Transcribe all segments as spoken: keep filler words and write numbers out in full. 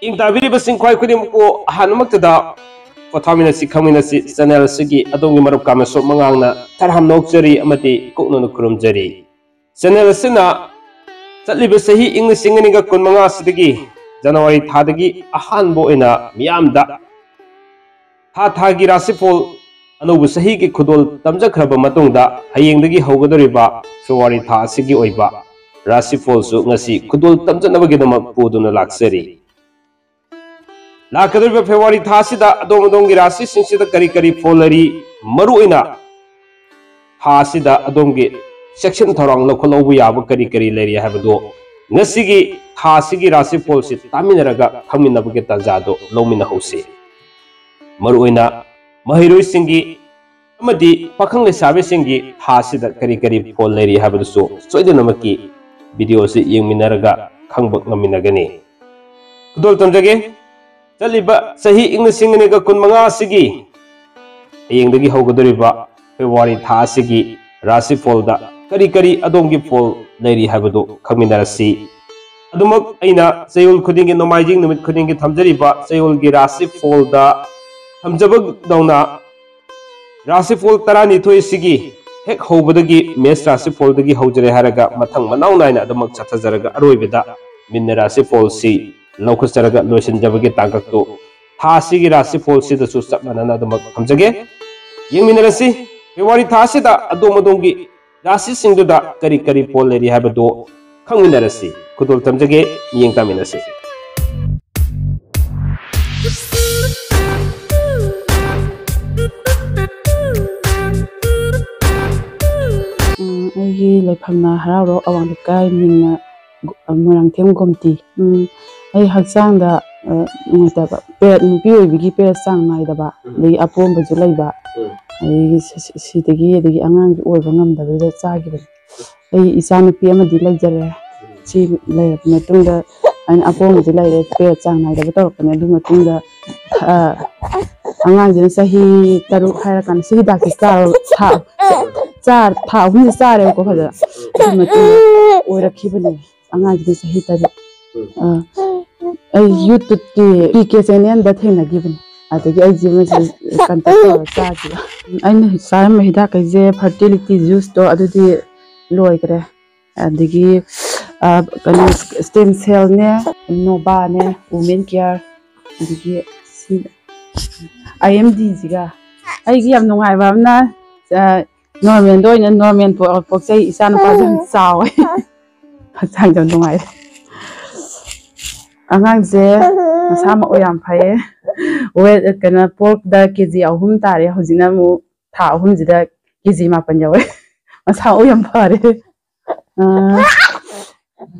ꯌꯦꯡ ꯇꯥꯕꯤꯔꯤꯕꯁꯤꯡ ꯈ꯭ꯋꯥꯏ ꯈꯨꯗꯤꯡꯃꯛꯄꯨ ꯑꯍꯥꯟꯕꯃꯛꯇꯗ ꯄꯣꯊꯥꯃꯤꯟꯅꯁꯤ, ꯈꯪꯃꯤꯟꯅꯁꯤ ꯆꯦꯅꯦꯜ ꯑꯁꯤꯒꯤ ꯑꯗꯣꯝꯒꯤ ꯃꯔꯨꯞ ꯀꯥꯃꯦꯁꯣꯔ ꯃꯉꯥꯡꯅ ꯇꯔꯥꯝꯅ ꯑꯣꯛꯆꯔꯤ ꯑꯃꯗꯤ ꯀꯣꯛꯅꯅ ꯈꯨꯔꯨꯝꯖꯔꯤ꯫ ꯆꯦꯅꯦꯜ ꯑꯁꯤꯅ ꯆꯠꯂꯤꯕ ꯆꯍꯤ ꯏꯪ ꯂꯤꯁꯤꯡ ꯑꯅꯤꯒ ꯀꯨꯟꯃꯉꯥ ꯑꯁꯤꯗꯒꯤ ꯖꯅꯋꯥꯔꯤ ꯊꯥꯗꯒꯤ ꯑꯍꯥꯟꯕ ꯑꯣꯏꯅ ꯃꯤꯌꯥꯝꯗ ꯊꯥ ꯊꯥꯒꯤ ꯔꯥꯁꯤꯐꯣꯜ ꯑꯅꯧꯕ ꯆꯍꯤꯒꯤ ꯈꯨꯗꯣꯜ ꯇꯝꯖꯈ꯭ꯔꯕ ꯃꯇꯨꯡꯗ, ꯍꯌꯦꯡꯗꯒꯤ ꯍꯧꯒꯗꯧꯔꯤꯕ ꯐꯦꯕ꯭ꯔꯨꯋꯥꯔꯤ ꯊꯥ ꯑꯁꯤꯒꯤ ꯑꯣꯏꯕ ꯔꯥꯁꯤꯐꯣꯜꯁꯨ ꯉꯁꯤ ꯈꯨꯗꯣꯜ ꯇꯝꯖꯅꯕꯒꯤꯗꯃꯛ ꯄꯨꯗꯨꯅ ꯂꯥꯛꯆꯔꯤ꯫ ꯂꯥꯛꯀꯗꯧꯔꯤꯕ ꯐꯦꯕ꯭ꯔꯨꯋꯥꯔꯤ ꯊꯥ ꯑꯁꯤꯗ ꯑꯗꯣꯝ ꯑꯗꯣꯝꯒꯤ ꯔꯥꯁꯤꯁꯤꯡꯁꯤꯗ ꯀꯔꯤ ꯀꯔꯤ ꯐꯣꯜ ꯂꯩꯔꯤ, ꯃꯔꯨꯑꯣꯏꯅ ꯊꯥ ꯑꯁꯤꯗ ꯑꯗꯣꯝꯒꯤ ꯆꯦꯛꯁꯤꯟ ꯊꯧꯔꯥꯡ ꯂꯧꯈꯠꯍꯧꯕ ꯌꯥꯕ ꯀꯔꯤ ꯀꯔꯤ ꯂꯩꯔꯤ ꯍꯥꯏꯕꯗꯨ ꯉꯁꯤꯒꯤ ꯊꯥ ꯑꯁꯤꯒꯤ ꯔꯥꯁꯤꯐꯣꯜꯁꯤ ꯇꯥꯃꯤꯟꯅꯔꯒ ꯈꯪꯃꯤꯟꯅꯕꯒꯤ ꯇꯥꯟꯖꯥꯗꯨ ꯂꯧꯃꯤꯟꯅꯍꯧꯁꯤ꯫ ꯃꯔꯨꯑꯣꯏꯅ ꯃꯍꯩꯔꯣꯏꯁꯤꯡꯒꯤ ꯑꯃꯗꯤ ꯄꯥꯈꯪ ꯂꯩꯁꯥꯕꯤꯁꯤꯡꯒꯤ ꯊꯥ ꯑꯁꯤꯗ ꯀꯔꯤ ꯀꯔꯤ ꯐꯣꯜ ꯂꯩꯔꯤ ꯍꯥꯏꯕꯗꯨꯁꯨ ꯁꯣꯏꯗꯅꯃꯛꯀꯤ ꯚꯤꯗꯤꯑꯣ ꯑꯁꯤ ꯌꯦꯡꯃꯤꯟꯅꯔꯒ ꯈꯪꯕ ꯉꯝꯃꯤꯟꯅꯒꯅꯤ꯫ ꯈꯨꯗꯣꯜ ꯇꯝꯖꯒꯦ꯫ ꯆꯠꯂꯤꯕ ꯆꯍꯤ ꯏꯪ ꯂꯤꯁꯤꯡ ꯑꯅꯤꯒ ꯀꯨꯟꯃꯉꯥ ꯑꯁꯤꯒꯤ ꯍꯌꯦꯡꯗꯒꯤ ꯍꯧꯒꯗꯧꯔꯤꯕ ꯐꯦꯕ꯭ꯔꯨꯋꯥꯔꯤ ꯊꯥ ꯑꯁꯤꯒꯤ ꯔꯥꯁꯤꯐꯣꯜꯗ ꯀꯔꯤ ꯀꯔꯤ ꯑꯗꯣꯝꯒꯤ ꯐꯣꯜ ꯂꯩꯔꯤ ꯍꯥꯏꯕꯗꯨ ꯈꯪꯃꯤꯟꯅꯔꯁꯤ꯫ ꯑꯗꯨꯃꯛ ꯑꯩꯅ ꯆꯌꯣꯜ ꯈꯨꯗꯤꯡꯒꯤ, ꯅꯣꯡꯃꯥꯏꯖꯤꯡ ꯅꯨꯃꯤꯠ ꯈꯨꯗꯤꯡꯒꯤ ꯊꯝꯖꯔꯤꯕ ꯆꯌꯣꯜꯒꯤ ꯔꯥꯁꯤꯐꯣꯜꯗ ꯊꯝꯖꯕꯗꯧꯅ, ꯔꯥꯁꯤꯐꯣꯜ ꯇꯔꯥꯅꯤꯊꯣꯏ ꯑꯁꯤꯒꯤ ꯍꯦꯛ ꯍꯧꯕꯗꯒꯤ ꯃꯦꯁ ꯔꯥꯁꯤꯐꯣꯜꯗꯒꯤ ꯍꯧꯖꯔꯦ ꯍꯥꯏꯔꯒ ꯃꯊꯪ ꯃꯅꯥꯎ ꯅꯥꯏꯅ ꯑꯗꯨꯃꯛ ꯆꯠꯊꯖꯔꯒ ꯑꯔꯣꯏꯕꯗ ꯃꯤꯟꯅ ꯔꯥꯁꯤꯐꯣꯜꯁꯤ ꯂꯧꯈꯠꯆꯔꯒ ꯂꯣꯏꯁꯤꯟꯖꯕꯒꯤ ꯇꯥꯡꯀꯛꯇꯨ ꯊꯥ ꯑꯁꯤꯒꯤ ꯔꯥꯁꯤꯐꯣꯜꯁꯤꯗꯁꯨ ꯆꯞ ꯃꯥꯟꯅꯅ ꯑꯗꯨꯃꯛ ꯊꯝꯖꯒꯦ꯫ ꯌꯦꯡꯃꯤꯟꯅꯔꯁꯤ꯫ ꯐꯦꯕ꯭ꯔꯨꯋꯥꯔꯤ ꯊꯥ ꯑꯁꯤꯗ ꯑꯗꯣꯝ ꯑꯗꯣꯝꯒꯤ ꯔꯥꯁꯤꯁꯤꯡꯗꯨꯗ ꯀꯔꯤ ꯀꯔꯤ ꯐꯣꯜ ꯂꯩꯔꯤ ꯍꯥꯏꯕꯗꯨ ꯈꯪꯃꯤꯟꯅꯔꯁꯤ꯫ ꯈꯨꯗꯣꯜ ꯇꯝꯖꯒꯦ, ꯃꯤꯠꯌꯦꯡ ꯇꯥꯃꯤꯟꯅꯁꯤ꯫ ꯎꯝ, ꯑꯩꯒꯤ ꯂꯩꯐꯝꯅ ꯍꯔꯥꯎꯔꯣꯛ ꯑꯋꯥꯡ ꯂꯩꯀꯥꯏ, ꯃꯤꯡꯅ ꯒꯣ-, ꯃꯣꯏꯔꯥꯡꯊꯦꯝ ꯒꯣꯝꯇꯤ꯫ ꯎꯝ, ꯑꯩ ꯍꯛꯆꯥꯡꯗ, ꯑ, ꯅꯨꯡꯉꯥꯏꯇꯕ, ꯄꯦꯔꯦꯠ, ꯅꯨꯄꯤ ꯑꯣꯏꯕꯒꯤ ꯄꯦꯔꯦꯠ ꯆꯥꯡ ꯅꯥꯏꯗꯕ, ꯎꯝ꯫ ꯑꯗꯒꯤ ꯑꯄꯣꯝꯕꯁꯨ ꯂꯩꯕ, ꯎꯝ꯫ ꯑꯗꯒꯤ ꯁꯤ-, ꯁꯤ-, ꯁꯤꯗꯒꯤ, ꯑꯗꯒꯤ ꯑꯉꯥꯡꯁꯨ ꯑꯣꯏꯕ ꯉꯝꯗꯕꯗꯨꯗ ꯆꯥꯈꯤꯕꯅꯤ꯫ ꯑꯩ ꯏꯆꯥ ꯅꯨꯄꯤ ꯑꯃꯗꯤ ꯂꯩꯖꯔꯦ꯫ ꯁꯤ ꯂꯩꯔꯕ ꯃꯇꯨꯡꯗ ꯑꯩꯅ ꯑꯄꯣꯝꯕꯗꯤ ꯂꯩꯔꯦ, ꯄꯦꯔꯦꯠ ꯆꯥꯡ ꯅꯥꯏꯗꯕ ꯇꯧꯔꯛꯄꯅꯦ꯫ ꯑꯗꯨ ꯃꯇꯨꯡꯗ, ꯑ, ꯑꯉꯥꯡꯁꯤꯅ ꯆꯍꯤ ꯇꯔꯨꯛ ꯍꯥꯏꯔꯀꯥꯟꯗ ꯁꯤ ꯍꯤꯗꯥꯛꯁꯦ ꯆꯥꯔ-, ꯊꯥ, ꯆꯥ-, ꯊꯥ ꯑꯍꯨꯝꯁꯦ ꯆꯥꯔꯦꯕꯀꯣ ꯐꯖꯅ꯫ ꯑꯗꯨ ꯃꯇꯨꯡꯗ ꯑꯣꯏꯔꯛꯈꯤꯕꯅꯦ꯫ ꯑꯉꯥꯡꯁꯤꯅ ꯆꯍꯤ ꯇꯔꯨꯛ꯫ ꯑ, ꯑꯩ YouTubeꯀꯤ ꯄꯤ ꯀꯦ ꯆꯦꯅꯦꯜꯗ ꯊꯦꯡꯅꯈꯤꯕꯅꯤ꯫ ꯑꯗꯒꯤ ꯑꯩꯁꯦ ꯃꯁꯤ ꯀꯟꯇꯦꯛ ꯇꯧꯔꯒ ꯆꯥꯈꯤꯕ꯫ ꯑꯩꯅ ꯆꯥꯔꯝꯕ ꯍꯤꯗꯥꯛꯈꯩꯁꯦ fertility juiceꯇꯣ ꯑꯗꯨꯗꯤ ꯂꯣꯏꯈ꯭ꯔꯦ꯫ ꯑꯗꯒꯤ ꯀꯩꯅꯣ, stem cellꯅꯦ, Novaꯅꯦ, Women Care, ꯑꯗꯒꯤ ꯁꯤ ꯑꯥꯏ ꯑꯦꯝ ꯗꯤꯁꯤꯒ꯫ ꯑꯩꯒꯤ ꯌꯥꯝ ꯅꯨꯡꯉꯥꯏꯕ ꯑꯃꯅ, ꯅꯣꯔꯃꯦꯜꯗ ꯑꯣꯏꯅ ꯅꯣꯔꯃꯦꯜ ꯄꯣꯛꯆꯩ꯫ ꯏꯆꯥ ꯅꯨꯄꯥꯁꯨ ꯌꯥꯝ ꯆꯥꯎꯋꯦ꯫ ꯍꯛꯆꯥꯡꯁꯨ ꯌꯥꯝ ꯅꯨꯡꯉꯥꯏꯔꯦ꯫ ꯑꯉꯥꯡꯁꯦ ꯃꯁꯥ ꯃꯎ ꯌꯥꯝ ꯐꯩꯌꯦ꯫ ꯋꯦꯠ ꯀꯩꯅꯣ, ꯄꯣꯛꯄꯗ ꯀꯦ ꯖꯤ ꯑꯍꯨꯝ ꯇꯥꯔꯦ꯫ ꯍꯧꯖꯤꯛꯅ ꯑꯃꯨꯛ ꯊꯥ ꯑꯍꯨꯝꯁꯤꯗ ꯀꯦ ꯖꯤ ꯃꯥꯄꯟ ꯌꯧꯔꯦ꯫ ꯃꯁꯥ ꯃꯎ ꯌꯥꯝ ꯐꯔꯦ꯫ ꯑꯥ,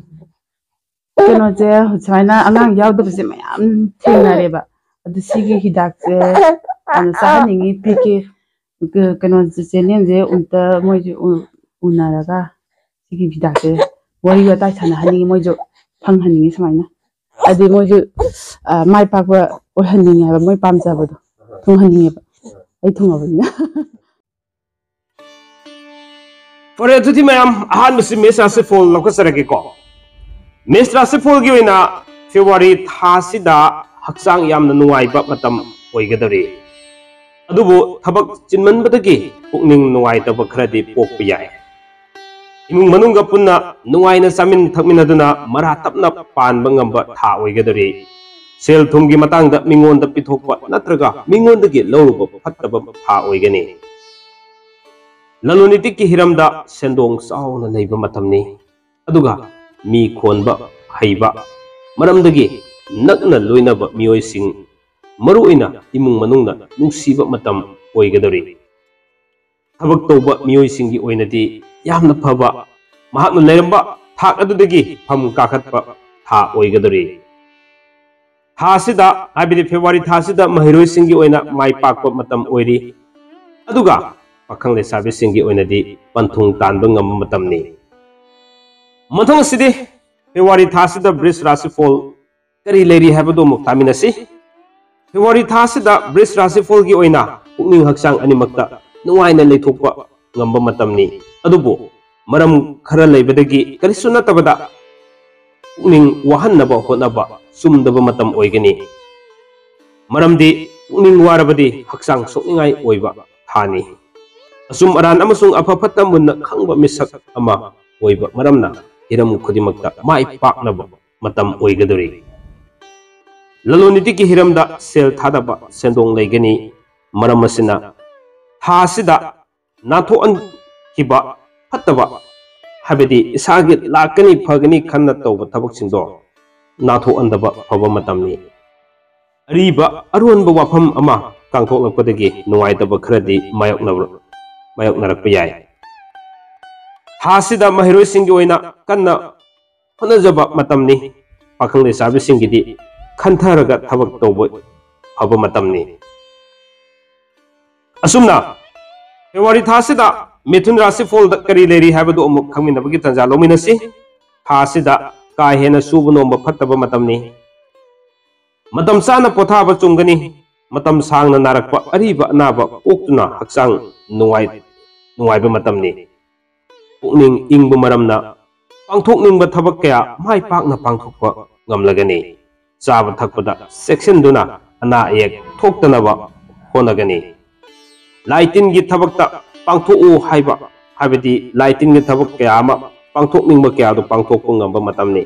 ꯀꯩꯅꯣꯁꯦ ꯁꯨꯃꯥꯏꯅ ꯑꯉꯥꯡ ꯌꯥꯎꯗꯕꯁꯦ ꯃꯌꯥꯝ ꯊꯦꯡꯅꯔꯦꯕ꯫ ꯑꯗꯨ ꯁꯤꯒꯤ ꯍꯤꯗꯥꯛꯁꯦ ꯌꯥꯝꯅ ꯆꯥꯍꯟꯅꯤꯡꯉꯤ꯫ ꯄꯤ ꯀꯦ ꯀꯩꯅꯣꯁꯦ, ꯆꯦꯅꯦꯜꯁꯦ ꯑꯝꯇ ꯃꯣꯏꯁꯦ ꯎ- ꯎꯅꯔꯒ ꯁꯤꯒꯤ ꯍꯤꯗꯥꯛꯁꯦ ꯋꯥꯔꯤ ꯋꯥꯇꯥꯏ ꯁꯥꯟꯅꯍꯟꯅꯤꯡꯉꯤ, ꯃꯣꯏꯁꯨ ꯐꯪꯍꯟꯅꯤꯡꯉꯤ ꯁꯨꯃꯥꯏꯅ꯫ ꯍꯥꯏꯗꯤ ꯃꯣꯏꯁꯨ ꯃꯥꯏ ꯄꯥꯛꯄ ꯑꯣꯏꯍꯟꯅꯤꯡꯉꯦ ꯍꯥꯏꯕ, ꯃꯣꯏ ꯄꯥꯝꯖꯕꯗꯣ ꯊꯨꯡꯍꯟꯅꯤꯡꯉꯦꯕ꯫ ꯑꯩ ꯊꯨꯡꯉꯕꯅꯤꯅ꯫ ꯐꯔꯦ, ꯑꯗꯨꯗꯤ ꯃꯌꯥꯝ, ꯑꯍꯥꯟꯕꯁꯤ ꯃꯦꯁ ꯔꯥꯁꯤꯐꯣꯜ ꯂꯧꯈꯠꯆꯔꯒꯦꯀꯣ꯫ ꯃꯦꯁ ꯔꯥꯁꯤꯐꯣꯜꯒꯤ ꯑꯣꯏꯅ ꯐꯦꯕ꯭ꯔꯨꯋꯥꯔꯤ ꯊꯥꯁꯤꯗ ꯍꯛꯆꯥꯡ ꯌꯥꯝꯅ ꯅꯨꯡꯉꯥꯏꯕ ꯃꯇꯝ ꯑꯣꯏꯒꯗꯧꯔꯤ꯫ ꯑꯗꯨꯕꯨ ꯊꯕꯛ ꯆꯤꯟꯃꯟꯕꯗꯒꯤ ꯄꯨꯛꯅꯤꯡ ꯅꯨꯡꯉꯥꯏꯇꯕ ꯈꯔꯗꯤ ꯄꯣꯛꯄ ꯌꯥꯏ꯫ ꯏꯃꯨꯡ ꯃꯅꯨꯡꯒ ꯄꯨꯟꯅ ꯅꯨꯡꯉꯥꯏꯅ ꯆꯥꯃꯤꯟ ꯊꯛꯃꯤꯟꯅꯗꯨꯅ ꯃꯔꯥ ꯇꯞꯅ ꯄꯥꯟꯕ ꯉꯝꯕ ꯊꯥ ꯑꯣꯏꯒꯗꯧꯔꯤ꯫ ꯁꯦꯜ ꯊꯨꯝꯒꯤ ꯃꯇꯥꯡꯗ ꯃꯤꯉꯣꯟꯗ ꯄꯤꯊꯣꯛꯄ ꯅꯠꯇ꯭ꯔꯒ ꯃꯤꯉꯣꯟꯗꯒꯤ ꯂꯧꯔꯨꯕ ꯐꯠꯇꯕ ꯊꯥ ꯑꯣꯏꯒꯅꯤ꯫ ꯂꯂꯣꯟ ꯏꯇꯤꯛꯀꯤ ꯍꯤꯔꯝꯗ ꯁꯦꯟꯗꯣꯡ ꯆꯥꯎꯅ ꯂꯩꯕ ꯃꯇꯝꯅꯤ꯫ ꯑꯗꯨꯒ ꯃꯤ ꯈꯣꯟꯕ ꯍꯩꯕ, ꯃꯔꯝꯗꯒꯤ ꯅꯛꯅ ꯂꯣꯏꯅꯕ ꯃꯤꯑꯣꯏꯁꯤꯡ, ꯃꯔꯨꯑꯣꯏꯅ ꯏꯃꯨꯡ ꯃꯅꯨꯡꯅ ꯅꯨꯡꯁꯤꯕ ꯃꯇꯝ ꯑꯣꯏꯒꯗꯧꯔꯤ꯫ ꯊꯕꯛ ꯇꯧꯕ ꯃꯤꯑꯣꯏꯁꯤꯡꯒꯤ ꯑꯣꯏꯅꯗꯤ ꯌꯥꯝꯅ ꯐꯕ, ꯃꯍꯥꯛꯅ ꯂꯩꯔꯝꯕ ꯊꯥꯛ ꯑꯗꯨꯗꯒꯤ ꯐꯝ ꯀꯥꯈꯠꯄ ꯊꯥ ꯑꯣꯏꯒꯗꯧꯔꯤ꯫ ꯊꯥ ꯑꯁꯤꯗ, ꯍꯥꯏꯕꯗꯤ ꯐꯦꯕ꯭ꯔꯨꯋꯥꯔꯤ ꯊꯥ ꯑꯁꯤꯗ ꯃꯍꯩꯔꯣꯏꯁꯤꯡꯒꯤ ꯑꯣꯏꯅ ꯃꯥꯏ ꯄꯥꯛꯄ ꯃꯇꯝ ꯑꯣꯏꯔꯤ꯫ ꯑꯗꯨꯒ ꯄꯥꯈꯪ ꯂꯩꯁꯥꯕꯤꯁꯤꯡꯒꯤ ꯑꯣꯏꯅꯗꯤ ꯄꯟꯊꯨꯡ ꯇꯥꯟꯕ ꯉꯝꯕ ꯃꯇꯝꯅꯤ꯫ ꯃꯊꯪ ꯑꯁꯤꯗꯤ ꯐꯦꯕ꯭ꯔꯨꯋꯥꯔꯤ ꯊꯥ ꯑꯁꯤꯗ ꯕ꯭ꯔꯤꯖ ꯔꯥꯁꯤꯐꯣꯜ ꯀꯔꯤ ꯂꯩꯔꯤ ꯍꯥꯏꯕꯗꯨ ꯑꯃꯨꯛ ꯇꯥꯃꯤꯟꯅꯁꯤ꯫ ꯐꯦꯕ꯭ꯔꯨꯋꯥꯔꯤ ꯊꯥ ꯑꯁꯤꯗ ꯕ꯭ꯔꯤꯖ ꯔꯥꯁꯤꯐꯣꯜꯒꯤ ꯑꯣꯏꯅ ꯄꯨꯛꯅꯤꯡ ꯍꯛꯆꯥꯡ ꯑꯅꯤꯃꯛꯇ ꯅꯨꯡꯉꯥꯏꯅ ꯂꯩꯊꯣꯛꯄ ꯉꯝꯕ ꯃꯇꯝꯅꯤ꯫ ꯑꯗꯨꯕꯨ ꯃꯔꯝ ꯈꯔ ꯂꯩꯕꯗꯒꯤ ꯀꯔꯤꯁꯨ ꯅꯠꯇꯕꯗ ꯄꯨꯛꯅꯤꯡ ꯋꯥꯍꯟꯅꯕ ꯍꯣꯠꯅꯕ ꯆꯨꯝꯗꯕ ꯃꯇꯝ ꯑꯣꯏꯒꯅꯤ꯫ ꯃꯔꯝꯗꯤ ꯄꯨꯛꯅꯤꯡ ꯋꯥꯔꯕꯗꯤ ꯍꯛꯆꯥꯡ ꯁꯣꯛꯅꯤꯡꯉꯥꯏ ꯑꯣꯏꯕ ꯊꯥꯅꯤ꯫ ꯑꯆꯨꯝ ꯑꯔꯥꯟ ꯑꯃꯁꯨꯡ ꯑꯐ ꯐꯠꯇ ꯃꯨꯟꯅ ꯈꯪꯕ ꯃꯤꯁꯛ ꯑꯃ ꯑꯣꯏꯕ ꯃꯔꯝꯅ ꯍꯤꯔꯝ ꯈꯨꯗꯤꯡꯃꯛꯇ ꯃꯥꯏ ꯄꯥꯛꯅꯕ ꯃꯇꯝ ꯑꯣꯏꯒꯗꯧꯔꯤ꯫ ꯂꯂꯣꯟ ꯏꯇꯤꯛꯀꯤ ꯍꯤꯔꯝꯗ ꯁꯦꯜ ꯊꯥꯗꯕ ꯁꯦꯟꯗꯣꯡ ꯂꯩꯒꯅꯤ꯫ ꯃꯔꯝ ꯑꯁꯤꯅ ꯊꯥ ꯑꯁꯤꯗ ꯅꯥꯊꯣꯛꯍꯟꯈꯤꯕ ꯐꯠꯇꯕ, ꯍꯥꯏꯕꯗꯤ ꯏꯁꯥꯒꯤ ꯂꯥꯛꯀꯅꯤ ꯐꯒꯅꯤ ꯈꯟꯅ ꯇꯧꯕ ꯊꯕꯛꯁꯤꯡꯗꯣ ꯅꯥꯊꯣꯛꯍꯟꯗꯕ ꯐꯕ ꯃꯇꯝꯅꯤ꯫ ꯑꯔꯤꯕ ꯑꯔꯣꯟꯕ ꯋꯥꯐꯝ ꯑꯃ ꯀꯥꯡꯊꯣꯛꯂꯛꯄꯗꯒꯤ ꯅꯨꯡꯉꯥꯏꯇꯕ ꯈꯔꯗꯤ ꯃꯥꯌꯣꯛꯅꯕ-, ꯃꯥꯌꯣꯛꯅꯔꯛꯄ ꯌꯥꯏ꯫ ꯊꯥ ꯑꯁꯤꯗ ꯃꯍꯩꯔꯣꯏꯁꯤꯡꯒꯤ ꯑꯣꯏꯅ ꯀꯟꯅ ꯍꯣꯠꯅꯖꯕ ꯃꯇꯝꯅꯤ꯫ ꯄꯥꯈꯪ ꯂꯩꯁꯥꯕꯤꯁꯤꯡꯒꯤꯗꯤ ꯈꯟꯊꯔꯒ ꯊꯕꯛ ꯇꯧꯕ ꯐꯕ ꯃꯇꯝꯅꯤ꯫ ꯑꯁꯨꯝꯅ ꯐꯦꯕ꯭ꯔꯨꯋꯥꯔꯤ ꯊꯥ ꯑꯁꯤꯗ ꯃꯤꯊꯨꯟ ꯔꯥꯁꯤꯐꯣꯜꯗ ꯀꯔꯤ ꯂꯩꯔꯤ ꯍꯥꯏꯕꯗꯨ ꯑꯃꯨꯛ ꯈꯪꯃꯤꯟꯅꯕꯒꯤ ꯇꯥꯟꯖꯥ ꯂꯧꯃꯤꯟꯅꯁꯤ꯫ ꯊꯥ ꯑꯁꯤꯗ ꯀꯥ ꯍꯦꯟꯅ ꯁꯨꯕ ꯅꯣꯝꯕ ꯐꯠꯇꯕ ꯃꯇꯝꯅꯤ꯫ ꯃꯇꯝ ꯆꯥꯅ ꯄꯣꯊꯥꯕ ꯆꯨꯝꯒꯅꯤ꯫ ꯃꯇꯝ ꯁꯥꯡꯅ ꯅꯥꯔꯛꯄ ꯑꯔꯤꯕ ꯑꯅꯥꯕ ꯀꯣꯛꯇꯨꯅ ꯍꯛꯆꯥꯡ ꯅꯨꯡꯉꯥꯏ-, ꯅꯨꯡꯉꯥꯏꯕ ꯃꯇꯝꯅꯤ꯫ ꯄꯨꯛꯅꯤꯡ ꯏꯪꯕ ꯃꯔꯝꯅ ꯄꯥꯡꯊꯣꯛꯅꯤꯡꯕ ꯊꯕꯛ ꯀꯌꯥ ꯃꯥꯏ ꯄꯥꯛꯅ ꯄꯥꯡꯊꯣꯛꯄ ꯉꯝꯂꯒꯅꯤ꯫ ꯆꯥꯕ ꯊꯛꯄꯗ ꯆꯦꯛꯁꯤꯟꯗꯨꯅ ꯑꯅꯥ ꯑꯌꯦꯛ ꯊꯣꯛꯇꯅꯕ ꯍꯣꯠꯅꯒꯅꯤ꯫ ꯂꯥꯏ ꯇꯤꯟꯒꯤ ꯊꯕꯛꯇ ꯄꯥꯡꯊꯣꯛꯎ ꯍꯥꯏꯕ, ꯍꯥꯏꯕꯗꯤ ꯂꯥꯏ ꯇꯤꯟꯒꯤ ꯊꯕꯛ ꯀꯌꯥ ꯑꯃ ꯄꯥꯡꯊꯣꯛꯅꯤꯡꯕ ꯀꯌꯥꯗꯨ ꯄꯥꯡꯊꯣꯛꯄ ꯉꯝꯕ ꯃꯇꯝꯅꯤ꯫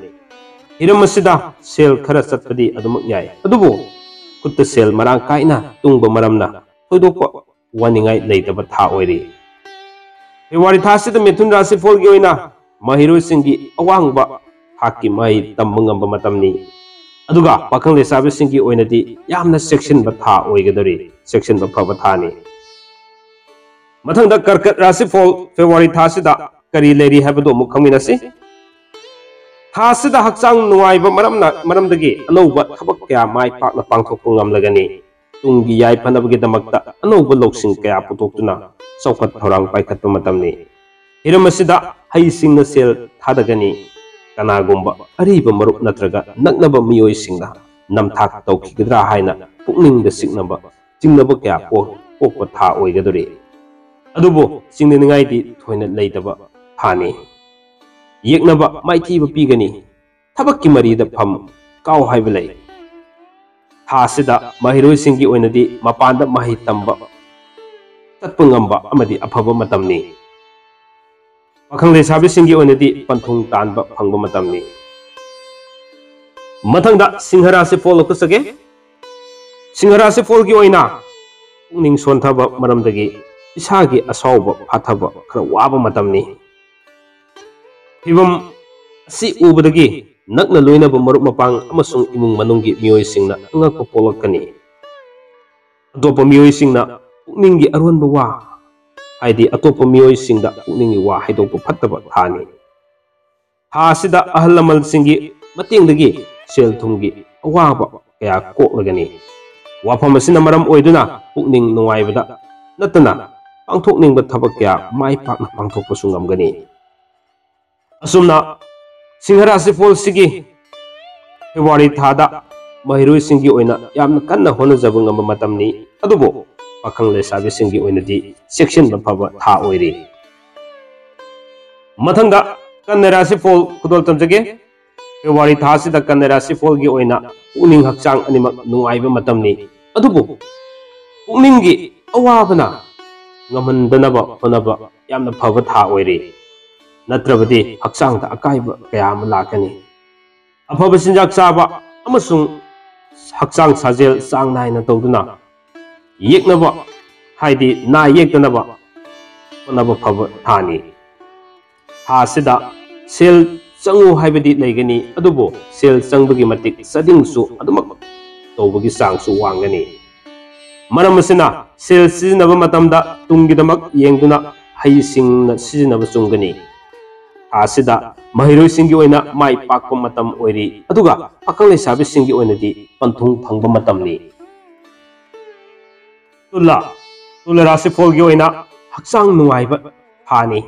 ꯍꯤꯔꯝ ꯑꯁꯤꯗ ꯁꯦꯜ ꯈꯔ ꯆꯠꯄꯗꯤ ꯑꯗꯨꯃꯛ ꯌꯥꯏ, ꯑꯗꯨꯕꯨ ꯈꯨꯠꯇ ꯁꯦꯜ ꯃꯔꯥꯡ ꯀꯥꯏꯅ ꯇꯨꯡꯕ ꯃꯔꯝꯅ ꯊꯣꯏꯗꯣꯛꯄ ꯋꯥꯅꯤꯡꯉꯥꯏ ꯂꯩꯇꯕ ꯊꯥ ꯑꯣꯏꯔꯤ꯫ ꯐꯦꯕ꯭ꯔꯨꯋꯥꯔꯤ ꯊꯥ ꯑꯁꯤꯗ ꯃꯤꯊꯨꯟ ꯔꯥꯁꯤꯐꯣꯜꯒꯤ ꯑꯣꯏꯅ ꯃꯍꯩꯔꯣꯏꯁꯤꯡꯒꯤ ꯑꯋꯥꯡꯕ ꯊꯥꯛꯀꯤ ꯃꯍꯩ ꯇꯝꯕ ꯉꯝꯕ ꯃꯇꯝꯅꯤ꯫ ꯑꯗꯨꯒ ꯄꯥꯈꯪ ꯂꯩꯁꯥꯕꯤꯁꯤꯡꯒꯤ ꯑꯣꯏꯅꯗꯤ ꯌꯥꯝꯅ ꯆꯦꯛꯁꯤꯟꯕ ꯊꯥ ꯑꯣꯏꯒꯗꯧꯔꯤ, ꯆꯦꯛꯁꯤꯟꯕ ꯐꯕ ꯊꯥꯅꯤ꯫ ꯃꯊꯪꯗ ꯀꯔꯀꯠ ꯔꯥꯁꯤꯐꯣꯜ ꯐꯦꯕ꯭ꯔꯨꯋꯥꯔꯤ ꯊꯥ ꯑꯁꯤꯗ ꯀꯔꯤ ꯂꯩꯔꯤ ꯍꯥꯏꯕꯗꯨ ꯑꯃꯨꯛ ꯈꯪꯃꯤꯟꯅꯁꯤ꯫ ꯊꯥ ꯑꯁꯤꯗ ꯍꯛꯆꯥꯡ ꯅꯨꯡꯉꯥꯏꯕ ꯃꯔꯝꯅ, ꯃꯔꯝꯗꯒꯤ ꯑꯅꯧꯕ ꯊꯕꯛ ꯀꯌꯥ ꯃꯥꯏ ꯄꯥꯛꯅ ꯄꯥꯡꯊꯣꯛꯄ ꯉꯝꯂꯒꯅꯤ꯫ ꯇꯨꯡꯒꯤ ꯌꯥꯏꯐꯅꯕꯒꯤꯗꯃꯛꯇ ꯑꯅꯧꯕ ꯂꯧꯁꯤꯡ ꯀꯌꯥ ꯄꯨꯊꯣꯛꯇꯨꯅ ꯆꯥꯎꯈꯠ ꯊꯧꯔꯥꯡ ꯄꯥꯏꯈꯠꯄ ꯃꯇꯝꯅꯤ꯫ ꯍꯤꯔꯝ ꯑꯁꯤꯗ ꯍꯩꯁꯤꯡꯅ ꯁꯦꯜ ꯊꯥꯗꯒꯅꯤ꯫ ꯀꯅꯥꯒꯨꯝꯕ ꯑꯔꯤꯕ ꯃꯔꯨꯞ ꯅꯠꯇ꯭ꯔꯒ ꯅꯛꯅꯕ ꯃꯤꯑꯣꯏꯁꯤꯡꯅ ꯅꯝꯊꯥꯛ ꯇꯧꯈꯤꯒꯗ꯭ꯔꯥ ꯍꯥꯏꯅ ꯄꯨꯛꯅꯤꯡꯗ ꯆꯤꯡꯅꯕ, ꯆꯤꯡꯅꯕ ꯀꯌꯥ ꯄꯣꯛ-, ꯄꯣꯛꯄ ꯊꯥ ꯑꯣꯏꯒꯗꯧꯔꯤ꯫ ꯑꯗꯨꯕꯨ ꯆꯤꯡꯅꯅꯤꯡꯉꯥꯏꯗꯤ ꯊꯣꯏꯅ ꯂꯩꯇꯕ ꯊꯥꯅꯤ꯫ ꯌꯦꯛꯅꯕ ꯃꯥꯏꯊꯤꯕ ꯄꯤꯒꯅꯤ꯫ ꯊꯕꯛꯀꯤ ꯃꯔꯤꯗ ꯐꯝ ꯀꯥꯎ ꯍꯥꯏꯕ ꯂꯩ꯫ ꯊꯥ ꯑꯁꯤꯗ ꯃꯍꯩꯔꯣꯏꯁꯤꯡꯒꯤ ꯑꯣꯏꯅꯗꯤ ꯃꯄꯥꯟꯗ ꯃꯍꯩ ꯇꯝꯕ ꯆꯠꯄ ꯉꯝꯕ ꯑꯃꯗꯤ ꯑꯐꯕ ꯃꯇꯝꯅꯤ꯫ ꯄꯥꯈꯪ ꯂꯩꯁꯥꯕꯤꯁꯤꯡꯒꯤ ꯑꯣꯏꯅꯗꯤ ꯄꯟꯊꯨꯡ ꯇꯥꯟꯕ ꯐꯪꯕ ꯃꯇꯝꯅꯤ꯫ ꯃꯊꯪꯗ ꯁꯤꯡꯍ ꯔꯥꯁꯤ ꯐꯣꯜ ꯂꯧꯈꯠꯆꯒꯦ꯫ ꯁꯤꯡꯍ ꯔꯥꯁꯤ ꯐꯣꯜꯒꯤ ꯑꯣꯏꯅ ꯄꯨꯛꯅꯤꯡ ꯁꯣꯟꯊꯕ ꯃꯔꯝꯗꯒꯤ ꯏꯁꯥꯒꯤ ꯑꯁꯥꯎꯕ ꯐꯥꯊꯕ ꯈꯔ ꯋꯥꯕ ꯃꯇꯝꯅꯤ꯫ ꯐꯤꯕꯝ ꯑꯁꯤ ꯎꯕꯗꯒꯤ ꯅꯛꯅ ꯂꯣꯏꯅꯕ ꯃꯔꯨꯞ ꯃꯄꯥꯡ ꯑꯃꯁꯨꯡ ꯏꯃꯨꯡ ꯃꯅꯨꯡꯒꯤ ꯃꯤꯑꯣꯏꯁꯤꯡꯅ ꯑꯉꯛꯄ ꯄꯣꯛꯂꯛꯀꯅꯤ꯫ ꯑꯇꯣꯞꯄ ꯃꯤꯑꯣꯏꯁꯤꯡꯅ ꯄꯨꯛꯅꯤꯡꯒꯤ ꯑꯔꯣꯟꯕ ꯋꯥ, ꯍꯥꯏꯗꯤ ꯑꯇꯣꯞꯄ ꯃꯤꯑꯣꯏꯁꯤꯡꯗ ꯄꯨꯛꯅꯤꯡꯒꯤ ꯋꯥ ꯍꯥꯏꯗꯣꯛꯄ ꯐꯠꯇꯕ ꯊꯥꯅꯤ꯫ ꯊꯥ ꯑꯁꯤꯗ ꯑꯍꯜ ꯂꯃꯟꯁꯤꯡꯒꯤ ꯃꯇꯦꯡꯗꯒꯤ ꯁꯦꯜ ꯊꯨꯝꯒꯤ ꯑꯋꯥꯕ ꯀꯌꯥ ꯀꯣꯛꯂꯒꯅꯤ꯫ ꯋꯥꯐꯝ ꯑꯁꯤꯅ ꯃꯔꯝ ꯑꯣꯏꯗꯨꯅ ꯄꯨꯛꯅꯤꯡ ꯅꯨꯡꯉꯥꯏꯕꯗ ꯅꯠꯇꯅ ꯄꯥꯡꯊꯣꯛꯅꯤꯡꯕ ꯊꯕꯛ ꯀꯌꯥ ꯃꯥꯏ ꯄꯥꯛꯅ ꯄꯥꯡꯊꯣꯛꯄꯁꯨ ꯉꯝꯒꯅꯤ꯫ ꯑꯁꯨꯝꯅ ꯁꯤꯡꯍ ꯔꯥꯁꯤ ꯐꯣꯜꯁꯤꯒꯤ ꯐꯦꯕ꯭ꯔꯨꯋꯥꯔꯤ ꯊꯥꯗ ꯃꯍꯩꯔꯣꯏꯁꯤꯡꯒꯤ ꯑꯣꯏꯅ ꯌꯥꯝꯅ ꯀꯟꯅ ꯍꯣꯠꯅꯖꯕ ꯉꯝꯕ ꯃꯇꯝꯅꯤ, ꯑꯗꯨꯕꯨ ꯄꯥꯈꯪ ꯂꯩꯁꯥꯕꯤꯁꯤꯡꯒꯤ ꯑꯣꯏꯅꯗꯤ ꯆꯦꯛꯁꯤꯟꯕ ꯐꯕ ꯊꯥ ꯑꯣꯏꯔꯤ꯫ ꯃꯊꯪꯗ ꯀꯟꯌꯥ ꯔꯥꯁꯤ ꯐꯣꯜ ꯈꯨꯗꯣꯜ ꯇꯝꯖꯒꯦ꯫ ꯐꯦꯕ꯭ꯔꯨꯋꯥꯔꯤ ꯊꯥ ꯑꯁꯤꯗ ꯀꯟꯌꯥ ꯔꯥꯁꯤ ꯐꯣꯜꯒꯤ ꯑꯣꯏꯅ ꯄꯨꯛꯅꯤꯡ ꯍꯛꯆꯥꯡ ꯑꯅꯤꯃꯛ ꯅꯨꯡꯉꯥꯏꯕ ꯃꯇꯝꯅꯤ, ꯑꯗꯨꯕꯨ ꯄꯨꯛꯅꯤꯡꯒꯤ ꯑꯋꯥꯕꯅ ꯉꯝꯍꯟꯗꯅꯕ ꯍꯣꯠꯅꯕ ꯌꯥꯝꯅ ꯐꯕ ꯊꯥ ꯑꯣꯏꯔꯤ꯫ ꯅꯠꯇ꯭ꯔꯕꯗꯤ ꯍꯛꯆꯥꯡꯗ ꯑꯀꯥꯏꯕ ꯀꯌꯥ ꯑꯃ ꯂꯥꯛꯀꯅꯤ꯫ ꯑꯐꯕ ꯆꯤꯟꯖꯥꯛ ꯆꯥꯕ ꯑꯃꯁꯨꯡ ꯍꯛꯆꯥꯡ ꯁꯥꯖꯦꯜ ꯆꯥꯡ ꯅꯥꯏꯅ ꯇꯧꯗꯨꯅ ꯌꯦꯛꯅꯕ, ꯍꯥꯏꯗꯤ ꯅꯥ ꯌꯦꯛꯇꯅꯕ ꯍꯣꯠꯅꯕ ꯐꯕ ꯊꯥꯅꯤ꯫ ꯊꯥ ꯑꯁꯤꯗ ꯁꯦꯜ ꯆꯪꯉꯨ ꯍꯥꯏꯕꯗꯤ ꯂꯩꯒꯅꯤ, ꯑꯗꯨꯕꯨ ꯁꯦꯜ ꯆꯪꯕꯒꯤ ꯃꯇꯤꯛ ꯆꯥꯗꯤꯡꯁꯨ ꯑꯗꯨꯃꯛ ꯇꯧꯕꯒꯤ ꯆꯥꯡꯁꯨ ꯋꯥꯡꯒꯅꯤ꯫ ꯃꯔꯝ ꯑꯁꯤꯅ ꯁꯦꯜ ꯁꯤꯖꯤꯟꯅꯕ ꯃꯇꯝꯗ ꯇꯨꯡꯒꯤꯗꯃꯛ ꯌꯦꯡꯗꯨꯅ ꯍꯩꯁꯤꯡꯅ ꯁꯤꯖꯤꯟꯅꯕ ꯆꯨꯝꯒꯅꯤ꯫ ꯊꯥ ꯑꯁꯤꯗ ꯃꯍꯩꯔꯣꯏꯁꯤꯡꯒꯤ ꯑꯣꯏꯅ ꯃꯥꯏ ꯄꯥꯛꯄ ꯃꯇꯝ ꯑꯣꯏꯔꯤ, ꯑꯗꯨꯒ ꯄꯥꯈꯪ ꯂꯩꯁꯥꯕꯤꯁꯤꯡꯒꯤ ꯑꯣꯏꯅꯗꯤ ꯄꯟꯊꯨꯡ ꯐꯪꯕ ꯃꯇꯝꯅꯤ꯫ ꯇꯨꯂꯥ, ꯇꯨꯂꯥ ꯔꯥꯁꯤꯐꯣꯜꯒꯤ ꯑꯣꯏꯅ ꯍꯛꯆꯥꯡ ꯅꯨꯡꯉꯥꯏꯕ ꯊꯥꯅꯤ꯫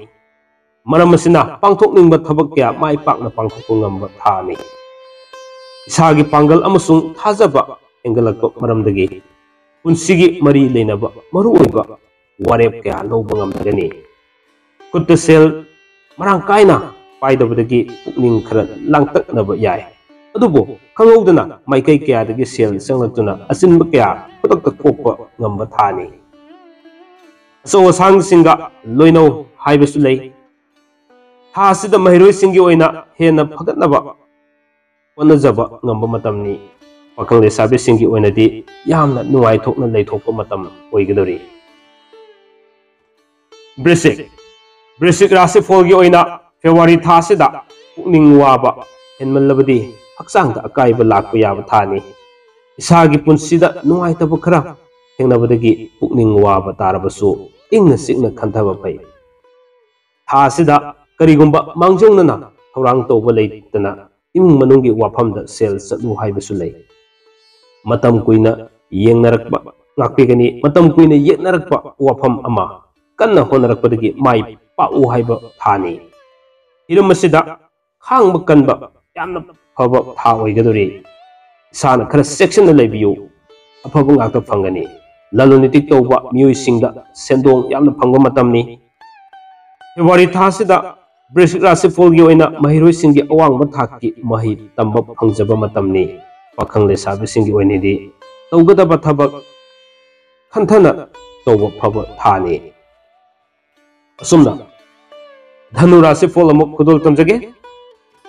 ꯃꯔꯝ ꯑꯁꯤꯅ ꯄꯥꯡꯊꯣꯛꯅꯤꯡꯕ ꯊꯕꯛ ꯀꯌꯥ ꯃꯥꯏ ꯄꯥꯛꯅ ꯄꯥꯡꯊꯣꯛꯄ ꯉꯝꯕ ꯊꯥꯅꯤ꯫ ꯏꯁꯥꯒꯤ ꯄꯥꯡꯒꯜ ꯑꯃꯁꯨꯡ ꯊꯥꯖꯕ ꯍꯦꯟꯒꯠꯂꯛꯄ ꯃꯔꯝꯗꯒꯤ ꯄꯨꯟꯁꯤꯒꯤ ꯃꯔꯤ ꯂꯩꯅꯕ ꯃꯔꯨꯑꯣꯏꯕ ꯋꯥꯔꯦꯞ ꯀꯌꯥ ꯂꯧꯕ ꯉꯝꯂꯒꯅꯤ꯫ ꯈꯨꯠꯇ ꯁꯦꯜ ꯃꯔꯥꯡ ꯀꯥꯏꯅ ꯄꯥꯏꯗꯕꯗꯒꯤ ꯄꯨꯛꯅꯤꯡ ꯈꯔ ꯂꯥꯡꯇꯛꯅꯕ ꯌꯥꯏ꯫ ꯑꯗꯨꯕꯨ ꯈꯪꯍꯧꯗꯅ ꯃꯥꯏꯀꯩ ꯀꯌꯥꯗꯒꯤ ꯁꯦꯜ ꯆꯪꯂꯛꯇꯨꯅ ꯑꯆꯤꯟꯕ ꯀꯌꯥ ꯈꯨꯗꯛꯇ ꯀꯣꯛꯄ ꯉꯝꯕ ꯊꯥꯅꯤ꯫ ꯑꯆꯧ ꯑꯁꯥꯡꯁꯤꯡꯒ ꯂꯣꯏꯅꯧ ꯍꯥꯏꯕꯁꯨ ꯂꯩ꯫ ꯊꯥ ꯑꯁꯤꯗ ꯃꯍꯩꯔꯣꯏꯁꯤꯡꯒꯤ ꯑꯣꯏꯅ ꯍꯦꯟꯅ ꯐꯒꯠꯅꯕ ꯍꯣꯠꯅꯖꯕ ꯉꯝꯕ ꯃꯇꯝꯅꯤ꯫ ꯄꯥꯈꯪ ꯂꯩꯁꯥꯕꯤꯁꯤꯡꯒꯤ ꯑꯣꯏꯅꯗꯤ ꯌꯥꯝꯅ ꯅꯨꯡꯉꯥꯏꯊꯣꯛꯅ ꯂꯩꯊꯣꯛꯄ ꯃꯇꯝ ꯑꯣꯏꯒꯗꯧꯔꯤ꯫ ꯕ꯭ꯔꯤꯁꯤꯛ, ꯕ꯭ꯔꯤꯁꯤꯛ ꯔꯥꯁꯤꯐꯣꯜꯒꯤ ꯑꯣꯏꯅ ꯐꯦꯕ꯭ꯔꯨꯋꯥꯔꯤ ꯊꯥ ꯑꯁꯤꯗ ꯄꯨꯛꯅꯤꯡ ꯋꯥꯕ ꯍꯦꯟꯃꯜꯂꯕꯗꯤ ꯍꯛꯆꯥꯡꯗ ꯑꯀꯥꯏꯕ ꯂꯥꯛꯄ ꯌꯥꯕ ꯊꯥꯅꯤ꯫ ꯏꯁꯥꯒꯤ ꯄꯨꯟꯁꯤꯗ ꯅꯨꯡꯉꯥꯏꯇꯕ ꯈꯔ ꯊꯦꯡꯅꯕꯗꯒꯤ ꯄꯨꯛꯅꯤꯡ ꯋꯥꯕ ꯇꯥꯔꯕꯁꯨ ꯏꯪꯅ ꯆꯤꯛꯅ ꯈꯟꯊꯕ ꯐꯩ꯫ ꯊꯥ ꯑꯁꯤꯗ ꯀꯔꯤꯒꯨꯝꯕ ꯃꯥꯡꯖꯧꯅꯅ ꯊꯧꯔꯥꯡ ꯇꯧꯕ ꯂꯩꯇꯅ ꯏꯃꯨꯡ ꯃꯅꯨꯡꯒꯤ ꯋꯥꯐꯝꯗ ꯁꯦꯜ ꯆꯠꯂꯨ ꯍꯥꯏꯕꯁꯨ ꯂꯩ꯫ ꯃꯇꯝ ꯀꯨꯏꯅ ꯌꯦꯡꯅꯔꯛꯄ ꯉꯥꯛꯄꯤꯒꯅꯤ꯫ ꯃꯇꯝ ꯀꯨꯏꯅ ꯌꯦꯠꯅꯔꯛꯄ ꯋꯥꯐꯝ ꯑꯃ ꯀꯟꯅ ꯍꯣꯠꯅꯔꯛꯄꯗꯒꯤ ꯃꯥꯏ ꯄꯥꯛꯎ ꯍꯥꯏꯕ ꯊꯥꯅꯤ꯫ ꯍꯤꯔꯝ ꯑꯁꯤꯗ ꯈꯥꯡꯕ ꯀꯟꯕ ꯌꯥꯝꯅ ꯐꯕ ꯊꯥ ꯑꯣꯏꯒꯗꯧꯔꯤ꯫ ꯏꯁꯥꯅ ꯈꯔ ꯆꯦꯛꯁꯤꯟꯅ ꯂꯩꯕꯤꯌꯨ꯫ ꯑꯐꯕ ꯉꯥꯛꯇ ꯐꯪꯒꯅꯤ꯫ ꯂꯂꯣꯟ ꯏꯇꯤꯛ ꯇꯧꯕ ꯃꯤꯑꯣꯏꯁꯤꯡꯗ ꯁꯦꯟꯗꯣꯡ ꯌꯥꯝꯅ ꯐꯪꯕ ꯃꯇꯝꯅꯤ꯫ ꯐꯦꯕ꯭ꯔꯨꯋꯥꯔꯤ ꯊꯥ ꯑꯁꯤꯗ ꯕ꯭ꯔꯤꯁꯤꯛ ꯔꯥꯁꯤꯐꯣꯜꯒꯤ ꯑꯣꯏꯅ ꯃꯍꯩꯔꯣꯏꯁꯤꯡꯒꯤ ꯑꯋꯥꯡꯕ ꯊꯥꯛꯀꯤ ꯃꯍꯩ ꯇꯝꯕ ꯐꯪꯖꯕ ꯃꯇꯝꯅꯤ꯫ ꯄꯥꯈꯪ ꯂꯩꯁꯥꯕꯤꯁꯤꯡꯒꯤ ꯑꯣꯏꯅꯗꯤ ꯇꯧꯒꯗꯕ ꯊꯕꯛ ꯈꯟꯊꯅ ꯇꯧꯕ ꯐꯕ ꯊꯥꯅꯤ꯫ ꯑꯁꯨꯝꯅ ꯙꯅꯨ ꯔꯥꯁꯤꯐꯣꯜ ꯑꯃꯨꯛ ꯈꯨꯗꯣꯜ ꯇꯝꯖꯒꯦ꯫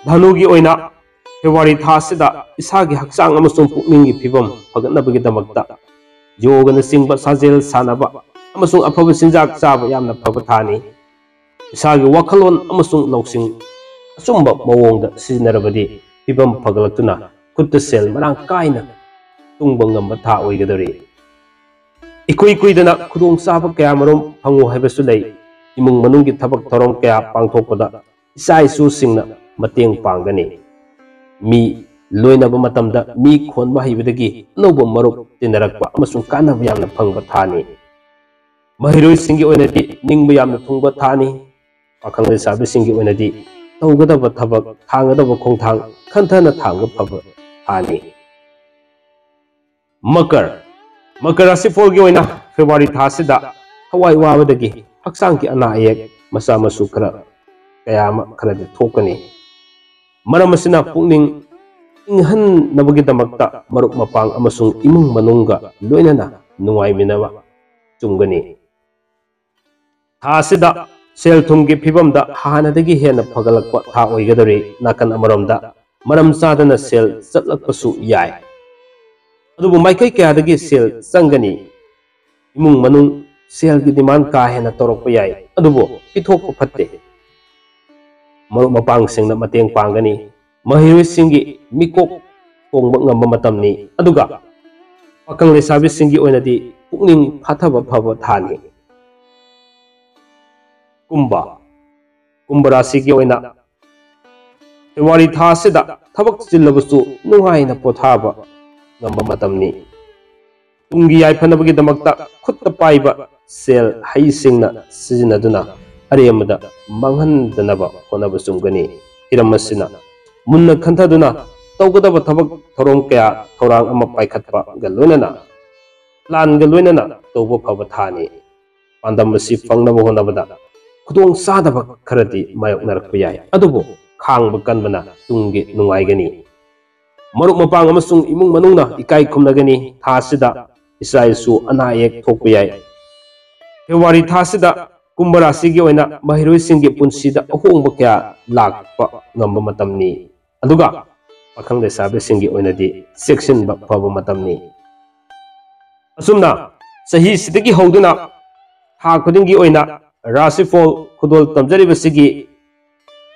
ꯙꯅꯨꯒꯤ ꯑꯣꯏꯅ ꯐꯦꯕ꯭ꯔꯨꯋꯥꯔꯤ ꯊꯥ ꯑꯁꯤꯗ ꯏꯁꯥꯒꯤ ꯍꯛꯆꯥꯡ ꯑꯃꯁꯨꯡ ꯄꯨꯛꯅꯤꯡꯒꯤ ꯐꯤꯕꯝ ꯐꯒꯠꯅꯕꯒꯤꯗꯃꯛꯇ ꯌꯣꯒꯅꯆꯤꯡꯕ ꯁꯥꯖꯦꯜ ꯁꯥꯟꯅꯕ ꯑꯃꯁꯨꯡ ꯑꯐꯕ ꯆꯤꯟꯖꯥꯛ ꯆꯥꯕ ꯌꯥꯝꯅ ꯐꯕ ꯊꯥꯅꯤ꯫ ꯏꯁꯥꯒꯤ ꯋꯥꯈꯜꯂꯣꯟ ꯑꯃꯁꯨꯡ ꯂꯧꯁꯤꯡ ꯑꯆꯨꯝꯕ ꯃꯑꯣꯡꯗ ꯁꯤꯖꯤꯟꯅꯔꯕꯗꯤ ꯐꯤꯕꯝ ꯐꯒꯠꯂꯛꯇꯨꯅ ꯈꯨꯠꯇ ꯁꯦꯜ ꯃꯔꯥꯡ ꯀꯥꯏꯅ ꯇꯨꯡꯕ ꯉꯝꯕ ꯊꯥ ꯑꯣꯏꯒꯗꯧꯔꯤ꯫ ꯏꯀꯨꯏ ꯀꯨꯏꯗꯅ ꯈꯨꯗꯣꯡꯆꯥꯕ ꯀꯌꯥꯃꯔꯨꯝ ꯐꯪꯉꯨ ꯍꯥꯏꯕꯁꯨ ꯂꯩ꯫ ꯏꯃꯨꯡ ꯃꯅꯨꯡꯒꯤ ꯊꯕꯛ ꯊꯧꯔꯝ ꯀꯌꯥ ꯄꯥꯡꯊꯣꯛꯄꯗ ꯏꯆꯥ ꯏꯁꯨꯁꯤꯡꯅ ꯃꯇꯦꯡ ꯄꯥꯡꯒꯅꯤ꯫ ꯃꯤ ꯂꯣꯏꯅꯕ ꯃꯇꯝꯗ ꯃꯤ ꯈꯣꯟꯕ ꯍꯩꯕꯗꯒꯤ ꯑꯅꯧꯕ ꯃꯔꯨꯞ ꯇꯤꯟꯅꯔꯛꯄ ꯑꯃꯁꯨꯡ ꯀꯥꯟꯅꯕ ꯌꯥꯝꯅ ꯐꯪꯕ ꯊꯥꯅꯤ꯫ ꯃꯍꯩꯔꯣꯏꯁꯤꯡꯒꯤ ꯑꯣꯏꯅꯗꯤ ꯅꯤꯡꯕ ꯌꯥꯝꯅ ꯊꯨꯡꯕ ꯊꯥꯅꯤ꯫ ꯄꯥꯈꯪ ꯂꯩꯁꯥꯕꯤꯁꯤꯡꯒꯤ ꯑꯣꯏꯅꯗꯤ ꯇꯧꯒꯗꯕ ꯊꯕꯛ, ꯊꯥꯡꯒꯗꯕ ꯈꯣꯡꯊꯥꯡ ꯈꯟꯊꯅ ꯊꯥꯡꯕ ꯐꯕ ꯊꯥꯅꯤ꯫ ꯃꯀꯔ, ꯃꯀꯔ ꯔꯥꯁꯤꯐꯣꯜꯒꯤ ꯑꯣꯏꯅ ꯐꯦꯕ꯭ꯔꯨꯋꯥꯔꯤ ꯊꯥ ꯑꯁꯤꯗ ꯊꯋꯥꯏ ꯋꯥꯕꯗꯒꯤ ꯍꯛꯆꯥꯡꯒꯤ ꯑꯅꯥ ꯑꯌꯦꯛ ꯃꯆꯥ ꯃꯁꯨ ꯈꯔ ꯀꯌꯥ ꯑꯃ ꯈꯔꯗꯤ ꯊꯣꯛꯀꯅꯤ꯫ ꯃꯔꯝ ꯑꯁꯤꯅ ꯄꯨꯛꯅꯤꯡ ꯏꯪꯍꯟꯅꯕꯒꯤꯗꯃꯛꯇ ꯃꯔꯨꯞ ꯃꯄꯥꯡ ꯑꯃꯁꯨꯡ ꯏꯃꯨꯡ ꯃꯅꯨꯡꯒ ꯂꯣꯏꯅꯅ ꯅꯨꯡꯉꯥꯏꯃꯤꯟꯅꯕ ꯆꯨꯝꯒꯅꯤ꯫ ꯊꯥ ꯑꯁꯤꯗ ꯁꯦꯜ ꯊꯨꯝꯒꯤ ꯐꯤꯕꯝꯗ ꯍꯥꯟꯅꯗꯒꯤ ꯍꯦꯟꯅ ꯐꯒꯠꯂꯛꯄ ꯊꯥ ꯑꯣꯏꯒꯗꯧꯔꯤ꯫ ꯅꯥꯀꯟ ꯑꯃꯔꯣꯝꯗ ꯃꯔꯝ ꯆꯥꯗꯅ ꯁꯦꯜ ꯆꯠꯂꯛꯄꯁꯨ ꯌꯥꯏ꯫ ꯑꯗꯨꯕꯨ ꯃꯥꯏꯀꯩ ꯀꯌꯥꯗꯒꯤ ꯁꯦꯜ ꯆꯪꯒꯅꯤ꯫ ꯏꯃꯨꯡ ꯃꯅꯨꯡ ꯁꯦꯜꯒꯤ demand ꯀꯥ ꯍꯦꯟꯅ ꯇꯧꯔꯛꯄ ꯌꯥꯏ, ꯑꯗꯨꯕꯨ ꯄꯤꯊꯣꯛꯄ ꯐꯠꯇꯦ꯫ ꯃꯔꯨꯞ ꯃꯄꯥꯡꯁꯤꯡꯅ ꯃꯇꯦꯡ ꯄꯥꯡꯒꯅꯤ꯫ ꯃꯍꯩꯔꯣꯏꯁꯤꯡꯒꯤ ꯃꯤꯀꯣꯛ ꯊꯣꯡꯕ ꯉꯝꯕ ꯃꯇꯝꯅꯤ, ꯑꯗꯨꯒ ꯄꯥꯈꯪ ꯂꯩꯁꯥꯕꯤꯁꯤꯡꯒꯤ ꯑꯣꯏꯅꯗꯤ ꯄꯨꯛꯅꯤꯡ ꯐꯥꯊꯕ ꯐꯕ ꯊꯥꯅꯤ꯫ ꯀꯨꯝꯚ, ꯀꯨꯝꯚ ꯔꯥꯁꯤꯒꯤ ꯑꯣꯏꯅ ꯐꯦꯕ꯭ꯔꯨꯋꯥꯔꯤ ꯊꯥ ꯑꯁꯤꯗ ꯊꯕꯛ ꯆꯤꯜꯂꯕꯁꯨ ꯅꯨꯡꯉꯥꯏꯅ ꯄꯣꯊꯥꯕ ꯉꯝꯕ ꯃꯇꯝꯅꯤ꯫ ꯇꯨꯡꯒꯤ ꯌꯥꯏꯐꯅꯕꯒꯤꯗꯃꯛꯇ ꯈꯨꯠꯇ ꯄꯥꯏꯕ ꯁꯦꯜ ꯍꯩꯁꯤꯡꯅ ꯁꯤꯖꯤꯟꯅꯗꯨꯅ ꯑꯔꯦꯝꯕꯗ ꯃꯥꯡꯍꯟꯗꯅꯕ ꯍꯣꯠꯅꯕ ꯆꯨꯝꯒꯅꯤ꯫ ꯍꯤꯔꯝ ꯑꯁꯤꯅ ꯃꯨꯟꯅ ꯈꯟꯊꯗꯨꯅ ꯇꯧꯒꯗꯕ ꯊꯕꯛ ꯊꯧꯔꯝ ꯀꯌꯥ ꯊꯧꯔꯥꯡ ꯑꯃ ꯄꯥꯏꯈꯠꯄꯒ ꯂꯣꯏꯅꯅ plan ꯒ ꯂꯣꯏꯅꯅ ꯇꯧꯕ ꯐꯕ ꯊꯥꯅꯤ꯫ ꯄꯥꯟꯗꯝ ꯑꯁꯤ ꯐꯪꯅꯕ ꯍꯣꯠꯅꯕꯗ ꯈꯨꯗꯣꯡ ꯆꯥꯗꯕ ꯈꯔꯗꯤ ꯃꯥꯌꯣꯛꯅꯔꯛꯄ ꯌꯥꯏ, ꯑꯗꯨꯕꯨ ꯈꯥꯡꯕ ꯀꯟꯕꯅ ꯇꯨꯡꯒꯤ ꯅꯨꯡꯉꯥꯏꯒꯅꯤ꯫ ꯃꯔꯨꯞ ꯃꯄꯥꯡ ꯑꯃꯁꯨꯡ ꯏꯃꯨꯡ ꯃꯅꯨꯡꯅ ꯏꯀꯥꯏ ꯈꯨꯝꯅꯒꯅꯤ꯫ ꯊꯥ ꯑꯁꯤꯗ ꯏꯆꯥ ꯏꯁꯨ ꯑꯅꯥ ꯑꯌꯦꯛ ꯊꯣꯛꯄ ꯌꯥꯏ꯫ ꯐꯦꯕ꯭ꯔꯨꯋꯥꯔꯤ ꯊꯥ ꯑꯁꯤꯗ ꯀꯨꯝꯚ ꯔꯥꯁꯤꯒꯤ ꯑꯣꯏꯅ ꯃꯍꯩꯔꯣꯏꯁꯤꯡꯒꯤ ꯄꯨꯟꯁꯤꯗ ꯑꯍꯣꯡꯕ ꯀꯌꯥ ꯂꯥꯛꯄ ꯉꯝꯕ ꯃꯇꯝꯅꯤ, ꯑꯗꯨꯒ ꯄꯥꯈꯪ ꯂꯩꯁꯥꯕꯤꯁꯤꯡꯒꯤ ꯑꯣꯏꯅꯗꯤ ꯆꯦꯛꯁꯤꯟꯕ ꯐꯕ ꯃꯇꯝꯅꯤ꯫ ꯑꯁꯨꯝꯅ ꯆꯍꯤꯁꯤꯗꯒꯤ ꯍꯧꯗꯨꯅ ꯊꯥ ꯈꯨꯗꯤꯡꯒꯤ ꯑꯣꯏꯅ ꯔꯥꯁꯤꯐꯣꯜ ꯈꯨꯗꯣꯜ ꯇꯝꯖꯔꯤꯕꯁꯤꯒꯤ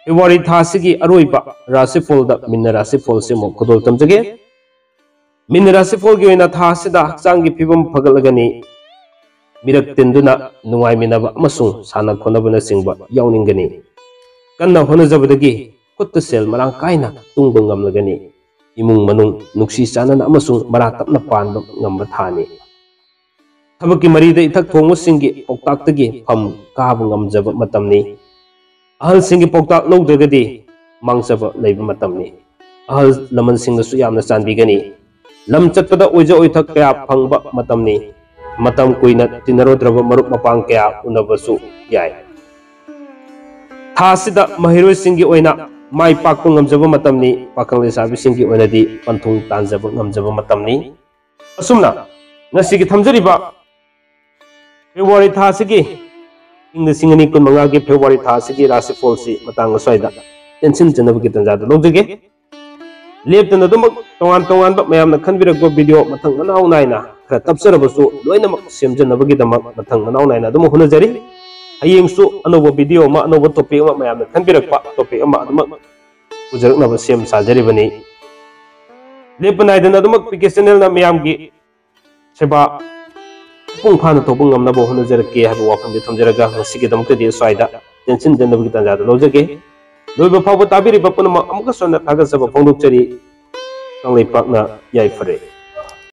ꯐꯦꯕ꯭ꯔꯨꯋꯥꯔꯤ ꯊꯥ ꯑꯁꯤꯒꯤ ꯑꯔꯣꯏꯕ ꯔꯥꯁꯤꯐꯣꯜꯗ ꯃꯤꯟꯅ ꯔꯥꯁꯤꯐꯣꯜꯁꯤꯃꯨꯛ ꯈꯨꯗꯣꯜ ꯇꯝꯖꯒꯦ꯫ ꯃꯤꯟꯅ ꯔꯥꯁꯤꯐꯣꯜꯒꯤ ꯑꯣꯏꯅ ꯊꯥ ꯑꯁꯤꯗ ꯍꯛꯆꯥꯡꯒꯤ ꯐꯤꯕꯝ ꯐꯒꯠꯂꯒꯅꯤ꯫ ꯃꯤꯔꯛ ꯇꯤꯟꯗꯨꯅ ꯅꯨꯡꯉꯥꯏꯃꯤꯟꯅꯕ ꯑꯃꯁꯨꯡ ꯁꯥꯟꯅ ꯈꯣꯠꯅꯕꯅꯆꯤꯡꯕ ꯌꯥꯎꯅꯤꯡꯒꯅꯤ꯫ ꯀꯟꯅ ꯍꯣꯠꯅꯖꯕꯗꯒꯤ ꯈꯨꯠꯇ ꯁꯦꯜ ꯃꯔꯥꯡ ꯀꯥꯏꯅ ꯇꯨꯡꯕ ꯉꯝꯂꯒꯅꯤ꯫ ꯏꯃꯨꯡ ꯃꯅꯨꯡ ꯅꯨꯡꯁꯤ ꯆꯥꯟꯅꯅ ꯑꯃꯁꯨꯡ ꯃꯔꯥ ꯇꯞꯅ ꯄꯥꯟꯕ ꯉꯝꯕ ꯊꯥꯅꯤ꯫ ꯊꯕꯛꯀꯤ ꯃꯔꯤꯗ ꯏꯊꯛ ꯊꯣꯡꯕꯁꯤꯡꯒꯤ ꯄꯥꯎꯇꯥꯛꯇꯒꯤ ꯐꯝ ꯀꯥꯕ ꯉꯝꯖꯕ ꯃꯇꯝꯅꯤ꯫ ꯑꯍꯜꯁꯤꯡꯒꯤ ꯄꯥꯎꯇꯥꯛ ꯂꯧꯗ꯭ꯔꯒꯗꯤ ꯃꯥꯡꯖꯕ ꯂꯩꯕ ꯃꯇꯝꯅꯤ꯫ ꯑꯍꯜ ꯂꯃꯟꯁꯤꯡꯅꯁꯨ ꯌꯥꯝꯅ ꯆꯥꯟꯕꯤꯒꯅꯤ꯫ ꯂꯝ ꯆꯠꯄꯗ ꯑꯣꯏꯖ ꯑꯣꯏꯊꯛ ꯀꯌꯥ ꯐꯪꯕ ꯃꯇꯝꯅꯤ꯫ ꯃꯇꯝ ꯀꯨꯏꯅ ꯇꯤꯟꯅꯔꯨꯗ꯭ꯔꯕ ꯃꯔꯨꯞ ꯃꯄꯥꯡ ꯀꯌꯥ ꯎꯅꯕꯁꯨ ꯌꯥꯏ꯫ ꯊꯥ ꯑꯁꯤꯗ ꯃꯍꯩꯔꯣꯏꯁꯤꯡꯒꯤ ꯑꯣꯏꯅ ꯃꯥꯏ ꯄꯥꯛꯄ ꯉꯝꯖꯕ ꯃꯇꯝꯅꯤ, ꯄꯥꯈꯪ ꯂꯩꯁꯥꯕꯤꯁꯤꯡꯒꯤ ꯑꯣꯏꯅꯗꯤ ꯄꯟꯊꯨꯡ ꯇꯥꯟꯖꯕ ꯉꯝꯖꯕ ꯃꯇꯝꯅꯤ꯫ ꯑꯁꯨꯝꯅ ꯉꯁꯤꯒꯤ ꯊꯝꯖꯔꯤꯕ ꯐꯦꯕ꯭ꯔꯨꯋꯥꯔꯤ ꯊꯥ ꯑꯁꯤꯒꯤ, ꯏꯪ ꯂꯤꯁꯤꯡ ꯑꯅꯤ ꯀꯨꯟꯃꯉꯥꯒꯤ ꯐꯦꯕ꯭ꯔꯨꯋꯥꯔꯤ ꯊꯥ ꯑꯁꯤꯒꯤ ꯔꯥꯁꯤꯐꯣꯜꯁꯤ ꯃꯇꯥꯡ ꯑꯁ꯭ꯋꯥꯏꯗ ꯇꯦꯟꯁꯤꯟꯖꯅꯕꯒꯤ ꯇꯥꯟꯖꯥꯗꯨ ꯂꯧꯖꯒꯦ꯫ ꯂꯦꯞꯇꯅ ꯑꯗꯨꯃꯛ ꯇꯣꯉꯥꯟ ꯇꯣꯉꯥꯟꯕ ꯃꯌꯥꯝꯅ ꯈꯟꯕꯤꯔꯛꯄ ꯚꯤꯗꯤꯑꯣ ꯃꯊꯪ ꯃꯅꯥꯎ ꯅꯥꯏꯅ ꯈꯔ ꯇꯞꯆꯔꯕꯁꯨ ꯂꯣꯏꯅꯃꯛ ꯁꯦꯝꯖꯅꯕꯒꯤꯗꯃꯛ ꯃꯊꯪ ꯃꯅꯥꯎ ꯅꯥꯏꯅ ꯑꯗꯨꯃꯛ ꯍꯣꯠꯅꯖꯔꯤ꯫ ꯍꯌꯦꯡꯁꯨ ꯑꯅꯧꯕ ꯚꯤꯗꯤꯑꯣ ꯑꯃ, ꯑꯅꯧꯕ ꯇꯣꯄꯤꯛ ꯑꯃ, ꯃꯌꯥꯝꯅ ꯈꯟꯕꯤꯔꯛꯄ ꯇꯣꯄꯤꯛ ꯑꯃ ꯑꯗꯨꯃꯛ ꯄꯨꯖꯔꯛꯅꯕ ꯁꯦꯝ ꯁꯥꯖꯔꯤꯕꯅꯤ꯫ ꯂꯦꯞꯄ ꯅꯥꯏꯗꯅ ꯑꯗꯨꯃꯛ ꯄꯤ ꯀꯦ ꯆꯦꯅꯦꯜꯅ ꯃꯌꯥꯝꯒꯤ ꯁꯦꯕꯥ ꯃꯄꯨꯡ ꯐꯥꯅ ꯇꯧꯕ ꯉꯝꯅꯕ ꯍꯣꯠꯅꯖꯔꯛꯀꯦ ꯍꯥꯏꯕ ꯋꯥꯐꯝꯗꯤ ꯊꯝꯖꯔꯒ ꯉꯁꯤꯒꯤꯗꯃꯛꯇꯗꯤ ꯑꯁ꯭ꯋꯥꯏꯗ ꯇꯦꯟꯁꯤꯟꯖꯅꯕꯒꯤ ꯇꯥꯟꯖꯥꯗꯨ ꯂꯧꯖꯒꯦ꯫ ꯂꯣꯏꯕ ꯐꯥꯎꯕ ꯇꯥꯕꯤꯔꯤꯕ ꯄꯨꯝꯅꯃꯛ ꯑꯃꯨꯛꯀꯁꯨ ꯍꯟꯅ ꯊꯥꯒꯠꯆꯕ ꯐꯣꯡꯗꯣꯛꯆꯔꯤ꯫ ꯀꯪꯂꯩꯄꯥꯛꯅ ꯌꯥꯏꯐꯔꯦ꯫